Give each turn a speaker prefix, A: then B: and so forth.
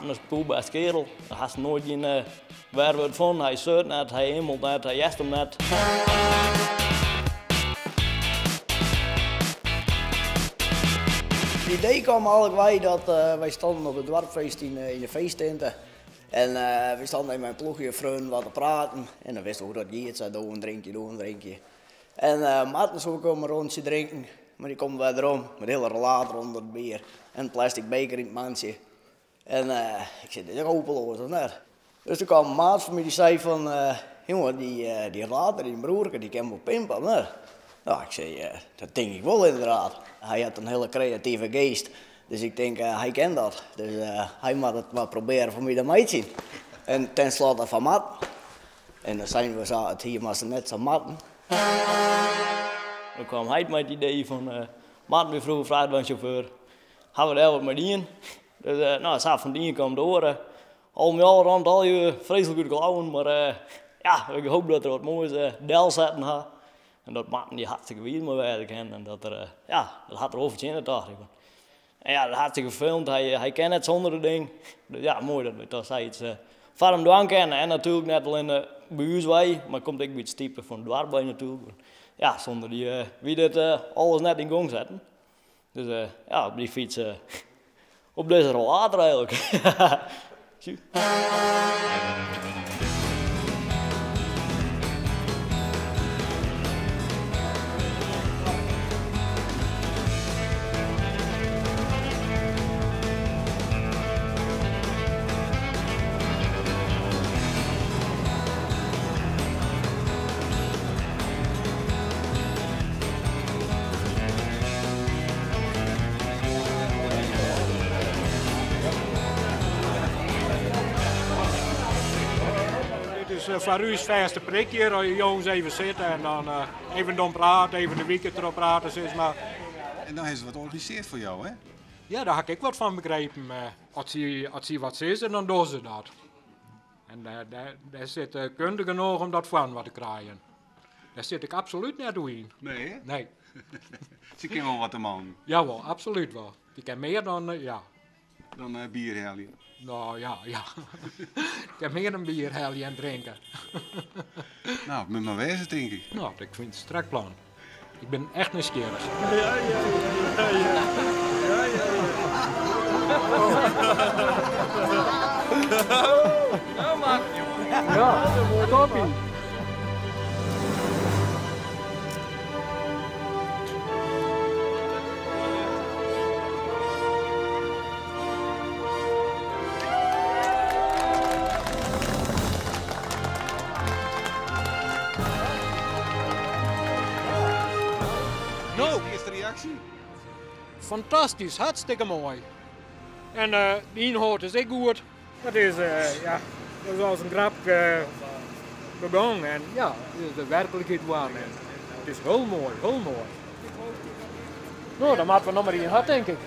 A: Marten is poerbêst kerel. Dêr hast noait gjin wjerwurd fan. Hy seurt net, hy immelt net, hy hearst him net.
B: It idee kwam eigenlik wei dat wy stonden op it doarpsfeest yn de feesttinte. En wy stonden mei in ploechje freonen wat te praten. En dan witst hoe dat giet, sa doe in drinkje, doe in drinkje. En Marten soe ek in rûntsje drinken, mar dy komt wer werom mei de hiele rollator ûnder it bier en in plastic beker yn it mantsje. En ik sei, dit is hopeloas, of net? Dus doe kwam in maat fan my dy sei fan, jonge, dy rollator, dyn broerke, dy kin wol pimpe, of net? Nou, ik sei, dat tink ik wol inderdaad. Hy hat in hiele kreative geest, dus ik tink, hy kin dat. Dus hy moat it mar probearje foar my te meitsjen. En tenslotte fan Marten. En dan seinen we sa, it hier moatst net sa moatten.
A: Doe kwam heit mei it idee fan, Marten wie froeger frachtweinsjauffeur, hawwe we dêr wat mei dien. Dus no, sa fan it ien kwam it oare. Al mei al rûn it allegear freeslik út de klauwen, mar ja, ik hoop dat er wat moais delsetten ha. En dat Marten dy hartstikke wiis mei wêze kin en dat er, ja, dat hat er wol fertsjinne tocht ik. En ja, dat hartstikke ferfelend. Hy kin net sûnder it ding. Dus ja, moai dat wy toch sayts foar him dwaan kinne. En natuerlik net allinne by ús wei, mar komt ek by it stipe fan it doarp by natuerlik. Ja, sûnder dy wie dit alles net yn gong setten. Dus ja, op dy fyts, op dizze rollator eigenlik.
C: Dit is foar ús fêste prik hjir, as je jûns even sitte en dan even dom prate, even de wike troch prate, sis mar.
D: En dan ha se wat organisearre foar jo, hè?
C: Ja, dêr ha ik ek wat fan begrepen. As sy wat sizze, dan dogge se dat. En dêr sit kunde genôch om dat foar wat te krijen. Dêr sit ik absolút net oer yn.
D: Nee, hè?
C: Nee.
D: Se kin wol wat de man.
C: Jawol, absolút wol. Dy kin mear dan, ja.
D: Dan bier helje.
C: Nou ja, ja. Kin mear dan bier helje en drinke.
D: Nou, it moat mar wêze, tink ik.
C: Nou, ik fyn it in strak plan. Ik bin echt nijsgjirrich.
E: Ja. Nou, Marten, jongen.
C: Ja, toppie. No.
D: Earste reaksje?
C: Fantastysk, hartstikke moai. En de ynhâld is ek goed. Dat is, ja, dat is as in grapke begûn en ja, it is de werklikheid wurden. En it is hiel moai, hiel moai. No, dan moatte we noch mar ien ha, tink ik.